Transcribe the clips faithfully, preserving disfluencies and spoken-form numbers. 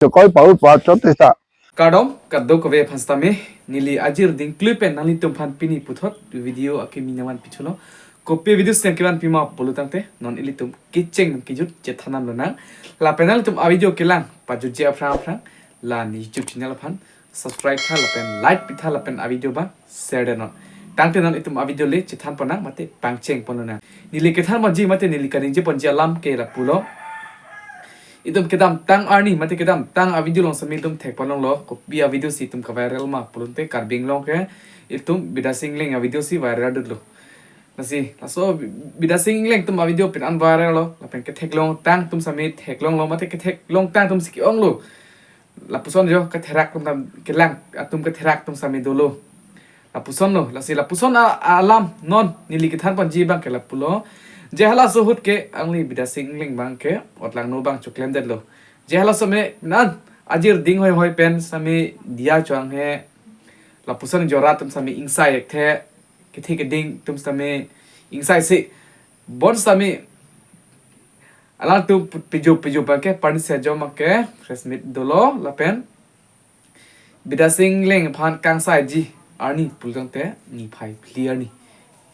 Chekoi pa-ut pa-at chot ta. Kardom kadokave aphan sitame, neli Ajir Dingklui pen nanglitum aphan pini puthot video akimi nangvanpi thulo. Kopi video si nangkevanpi ma pulo tangte, non ilitum kecheng kejut chethan damlonang. Lapen nanglitum a video kelang pajutji aphrang aphrang, la ne YouTube channel aphan subscribe tha lapen like pitha lapen a video abang share detnon. Tangte non itum a video le chethan ponnang mate pangcheng ponlonang. Neli kethan ponji mate neli kaningje ponji alam ke lapulo. Itum kedamtang arni mate kedamtang a video along sitame itum thek ponlonglo, kopi a video si itum ka-viral ma pulote Karbi Anglong ke itum Bidya Sing Engleng a video si viral dutlo. Lasi laso Bidya Sing Engleng atum a video pen an viral lo, lapen ketheklongtang atum sitame theklonglo mate ketheklongtang atum si ke-onglo. Lapuson jo ketherak atum tam kelang atum ketherak atum sitame dolo. Lapusonlo, lasi lapuson a, a alam non neli kethan ponji abang ke lapulo. Je halaso ahut ke alangli Bidya Sing Engleng abang ke otlangno abang choklem detlo. Je halaso me nan Ajir Ding Hoihoi pen sitame diya chohang he. Lapuson jora atum sitame ingsai ekthe, kethe keding atum sitame ingsai si. Bon sitame alangtum piju piju abang ke parni sejo abang ke press meet dolo lapen Bidya Sing Engleng aphan kangsaiji arni pulo tangte niphai phli arni.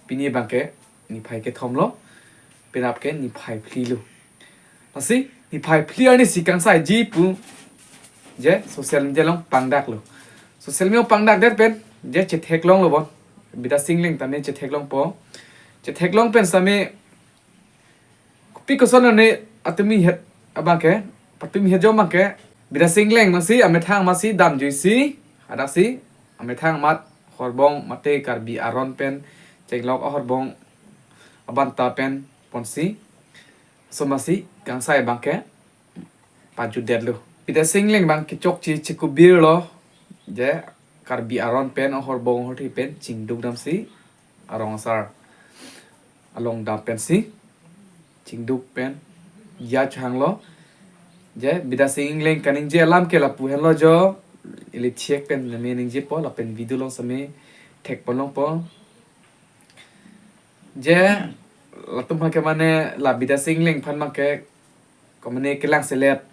Pini abang ke niphai kethom lo, penap ke niphai phli lo. Lasi niphai phli arni si kangsaiji pu je social media along pangdaklo. Social media along pangdak det pen je chetheklonglo bon. Bidya Sing Engleng tame chetheklongpo. Chetheklong pen sitame kopi koson ne atumi het abang ke, patumi het jo abang ke, Bidya Sing Engleng amatsi amethang amatsi damjuisi, hadaksi amethang amat horbong mate Karbi aron pen chenglok ahorbong abanta pen ponsi, laso amatsi kangsai abang ke pajut detlo. Bidya Sing Engleng abang kechokche chekubirlo, je Karbi aron pen ahorbong ahorthi pen chingduk damsi arong asar along dam pensi chingduk pen diya chohanglo. Je Bidya Sing Engleng kaningje alam ke lapu henlo jo, ili chek pen name ningjepo lapen video along sitame thek ponlongpo. Je latum aphan ke mane la Bidya Sing Engleng aphan abang ke komane kelang selet,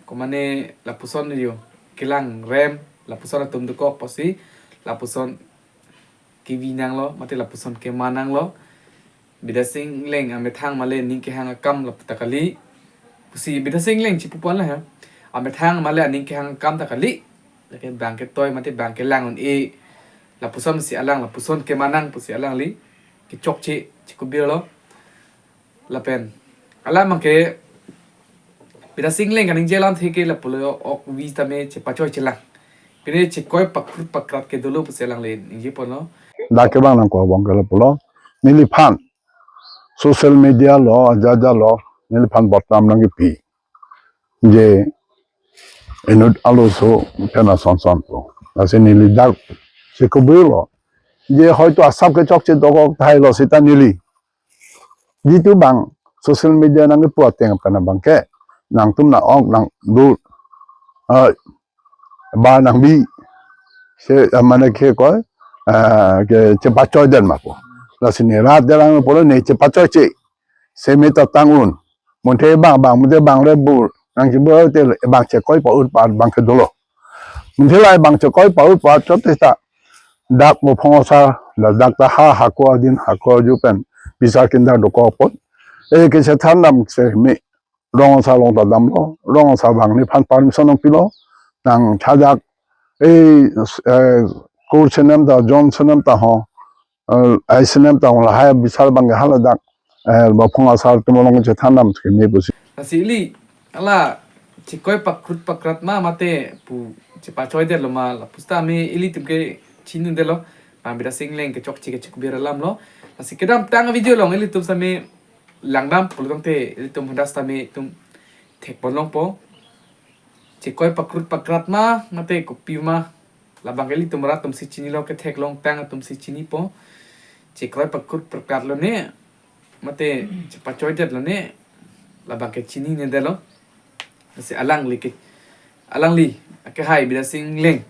komane lapuson yo kelang rem, lapuson atum dokok pusi, lapuson kevi nanglo mate lapuson kema nanglo. Bidya Sing Engleng amethang male aning kehang akam lapu ta kali pusi Bidya Sing Engleng chipu pon la ha. Amethang male aning kehang akam ta kali, lake bang ketoi mate bang kelang un-e, lapuson si alang lapuson kema nang pusi alangli kechokche chekubirlo. Lapen alam abang ke Bidya Sing Engleng kaningje alamthe ke lapulo, ok vi tame chepachoi chelang, pine chekoi pakrut pakrat ke dolo pusi alangli ningje ponlo. Dak kevang nangkok abang ke lapulo, neliphan social media lo, aja aja lo, neliphan bodnam nangkepi. Je inut aloso pen ason son po. Lasi neli dak chekubirlo. Je hoito asap kechokche dokok tahai lo seta neli, jitu abang social media nangkepu ateng pen abang ke, nangtum nang-ok nangdur, eh, ba nangbi, se, eh, mane ke koi, eh, ke chepachoi det ma pu. Lasi ne rat derang pulo ne chepachoiche. Seme ta tang un. Monthe bang bang, monthe bang le bur. Nangchebur te bang chekoi pa-ut pa-at abang ke dolo. Monthe la bang chekoi pa-ut pa-at chot ta. Dak Mophong asar, la dak ta ha hako adin hako arju pen bisar kindar dokok apot. E kechethan dam seme rong asar along ta damlo, rong asar abang neliphan permission nangpilo, nang chajak, e, e, kur senem ta, jon senem ta ho, e, ai senem ta ho, lahai bisar abang ke hala dak, e, Mophong asar atum along chethan dam seme pusi. Lasi ili, ala, chekoi pakrut pakrat ma mate pu chepachoi detlo ma, lapu sitame ilitum ke chini detlo, ma Bidya Sing Engleng kechokche kechekubir alam lo. Lasi kedamtang video along ilitum sitame langdam pulo tangte ilitum hadak sitame itum thek ponlongpo. Chekoi pakrut pakrat ma mate kopi ma, labang ke ilitum rat atum si chinilo, ketheklongtang atum si chinipo. Chekoi pakrut pakrat lo ne mate chepachoi det lo ne, labang ke chinine detlo. Lasi alangli ke, alangli akehai Bidya Sing Engleng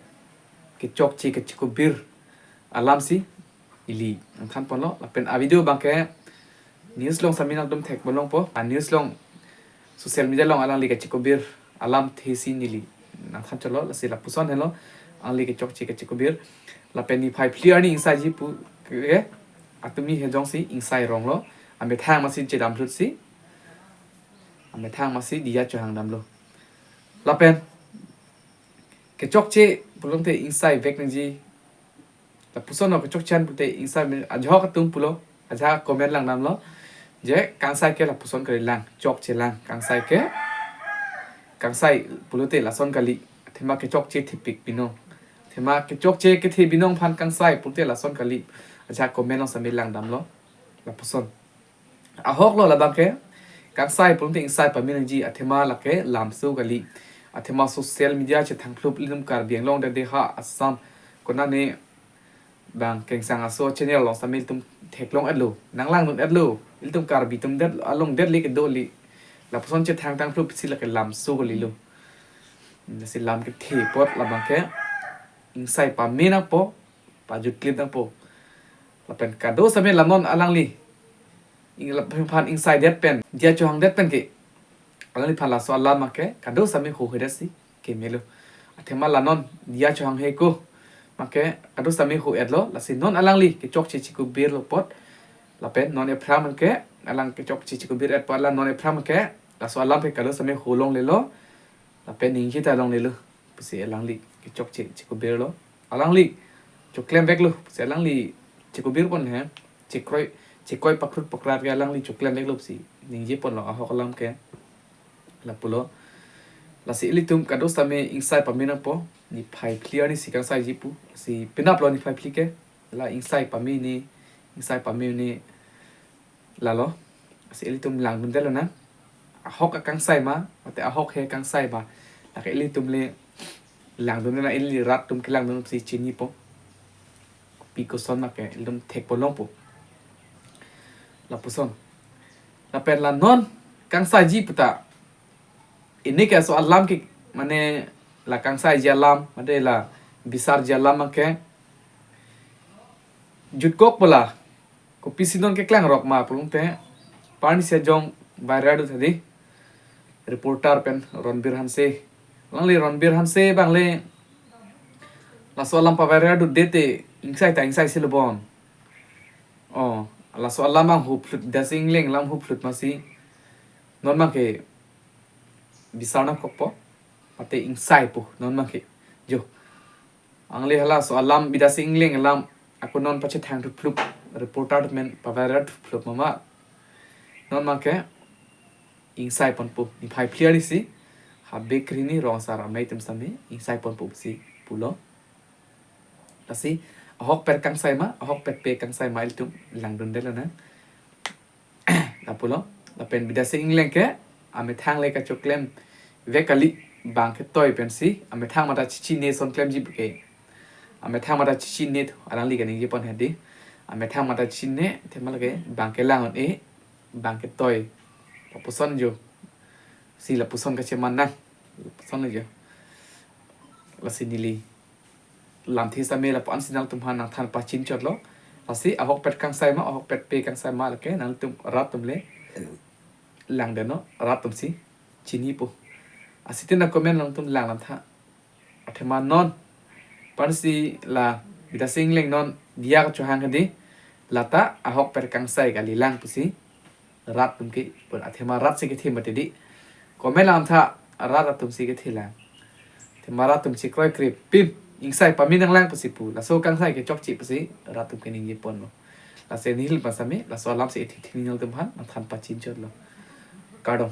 kechokche kechekubir alam si ili nangthan ponlo. Lapen a video abang ke news along sitame nangtum thek ponlongpo. A news along, social media along alangli kechekubir alamthe si neli nangthan chotlo, lasi lapuson helo, alangli kechokche kachikobir. Lapen niphai phli arni ingsaiji pu ke, atumi he jongsi ingsai ronglo, amethang masi chedam lutsi, amethang masi diya chohang damlo. Lapen kechokche pulote ingsai vek nangji. Lapuson lo kechokche an pulote ingsai me ajok atum pulo, ajok comment lang damlo. Je kangsai ke lapuson kali lang, chokche lang. Kangsai ke, kangsai pulote lason kali. Athema kechokche thepik binong. Athema kechokche kethe binong aphan kangsai pulote lason kali. Ajok comment along sami lang damlo. Lapuson. Ahok lo labang ke, kangsai pulote ingsai pame nangji, athema lake lamso kali. Athema social media chethang phlup ilitum Karbi Anglong dede ha Assam konane bang kengsang aso channel along sami ilitum theklong-etlo, nanglangdun-etlo, ilitum Karbi atum det along det le kedo le. Lapuson chethang tang phlup si lake lamso kalilo. Lasi lam kethe apot labang ke ingsai pame nangpo, pajut klip nangpo. Lapen kado sami la non alangli ing lapen phan ingsai det pen, diya chohang det pen ke, alangliphan laso alam abang ke kado sami ho hedet si kemelo. Athema la non diya chohang he ko abang ke kado sami ho-etlo, lasi non alangli kechokche chikobirlo apot. Lapen non ephram abang ke, alang kechokche chikobir-et apot la non ephram abang ke laso alam ke kado sami ho longlelo. Lapen ningje ta longlelo pusi alangli kechokche chikobirlo. Alangli choklem veklo pusi alangli chikobir pon he. Chekroi, chekoi pakrut pakrat ke alangli choklem veklo pusi ningje ponlo ahok alam ke. Lapulo. Lasi ilitum kado sami ingsai pame nangpo. Niphai phli arni si kangsaiji pu. Si penaplo niphai phli ke. La ingsai pame ni, ingsai pame ni lalo. Lasi ilitum langdun detlo nang. Ahok akangsai ma, mate ahok he kangsai ma. Lake ilitum le langdun na, ili rat atum kelangdun si chinipo. Kopi koson ma ke ilitum thekpo longpo. Lapuson. Lapen la non kangsaiji puta, ini ke laso alam ke, mane la kangsaiji alam, mate la bisarji alam abang ke jutkok pu la. Kopisi non keklang rok ma pulote, parni si ajong viral dut hadi. Reporter pen Ronbir Hanse. Alangli Ronbir Hanse abang le laso alam paviral dut dete ingsai ta ingsai si lo bon. Oh, laso alam abang huplut, Bidya Sing Engleng alam huplut masi non abang ke bisar nangkokpo, mate ingsaipo non abang ke. Jo. Alangli halaso alam Bidya Sing Engleng alam ako non pachethang thuphlup, reporter men paviral thuphlup mama. Non abang ke ingsai ponpo, niphai phli arni si. Habe krehini rong asar amei atum sami ingsai ponpo si pulo. Lasi ahokpet kangsai ma, ahokpet pe kangsai ma ilitum langdun detlo nang. Lapulo. Lapen Bidya Sing Engleng ke amethang le kachoklem vek kali, bang ketoi pensi amethang mata chichinine ason klemji pu ke. Amethang mata chichinine thu alangli kaningje pon hadi. Amethang mata chichinine, athema lake bang kelang un-e, bang ketoi. Lapuson jo. Si lapuson kacheman nang. Lapuson jo. Lasi neli lamthe sami lapu-an si nangtumphan nangthan pachin chotlo. Lasi ahokpet kangsai ma, ahokpet pe kangsai ma lake nangtum rat atum le langdetnon, rat atum si chinipo. Lasi tin na comment nangtum lang lam tha. Athema non, parsi la Bidya Sing Engleng non diya kachohang hadi, lata ahokpet kangsai kali lang pusi rat atum ke, pun athema rat si kethe mati di. Comment lang tha, rat atum si kethe lang. Athema rat atum si kroikre pin, ingsai pame nanglang pusi pu, laso kangsai kechokche pusi rat atum keningje ponlo. Lasi nihil pasami, laso alam si ethi thi ningje tum han, nangthan pachin chotlo. Kardom.